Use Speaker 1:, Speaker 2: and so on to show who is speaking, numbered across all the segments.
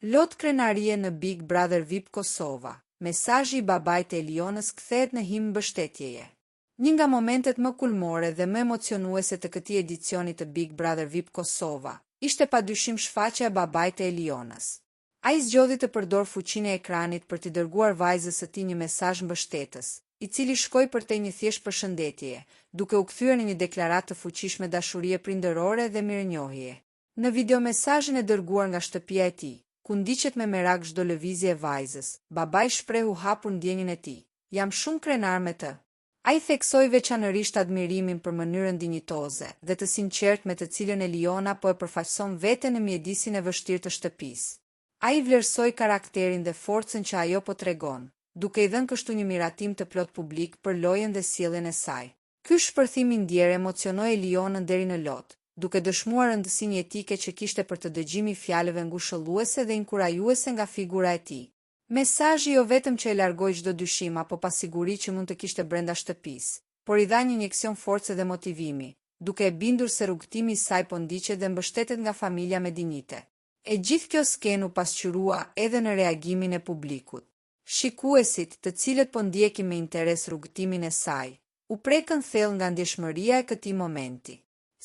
Speaker 1: Lot krenarie në Big Brother VIP Kosova, mesazhi i babait të Elionës kthehet në himn mbështetjeje. Një nga momentet më kulmore dhe më emocionuese të këtij edicioni të Big Brother VIP Kosova, ishte padyshim shfaqja e babait të Elionës. Ai zgjodhi të përdorë fuqinë e ekranit për t'i dërguar vajzës së tij një mesazh mbështetës, i cili shkoi përtej një thjesht përshëndetjeje, duke u kthyer në një deklaratë të fuqishme dashurie prindërore dhe mirënjohjeje. Në videomesazhin e dërguar nga shtëpia e tij, ku ndiqet me merak çdo lëvizje e vajzës, babai shprehu hapur ndjenjën e tij, Jam shumë krenar me të. Ai theksoi veçanërisht admirimin për mënyrën dinjitoze dhe të sinqertë me të cilën Eliona po e përfaqëson veten në mjedisin e vështirë të shtëpisë. Ai vlerësoi karakterin dhe forcën që ajo po tregon, duke i dhënë kështu një miratim të plotë publik për lojën dhe sjelljen e saj. Ky shpërthim i ndjerë emocionoi Elionën deri në lot, duke dëshmuar rëndësinë jetike që kishte për të dëgjimi i fjalëve ngushëlluese dhe inkurajuese nga figura e tij. Mesazhi jo vetëm që e largoi çdo dyshim apo pasiguri që mund të kishte brenda shtëpisë, por i dha një injeksion force dhe motivimi, duke e bindur se rrugëtimi i saj po ndiqet dhe mbështetet nga familja me dinjitet. E gjithë kjo skenë u pasqyrua edhe në reagimin e publikut. Shikuesit, të cilët po ndjekin me interes rrugëtimin e saj, u prekën thellë nga ndjeshmëria e këtij momenti.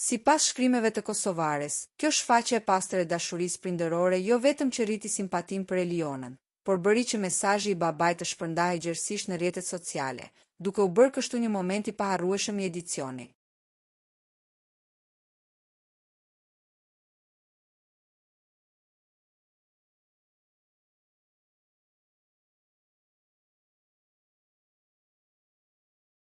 Speaker 1: Sipas shkrimeve të Kosovares, kjo shfaqje e pastër e dashurisë prindërore jo vetëm që rriti simpatinë për Elionën, por bëri që mesazhi i babait të shpërndahej gjerësisht në rrjetet sociale, duke u bërë kështu një moment i paharrueshëm i edicionit.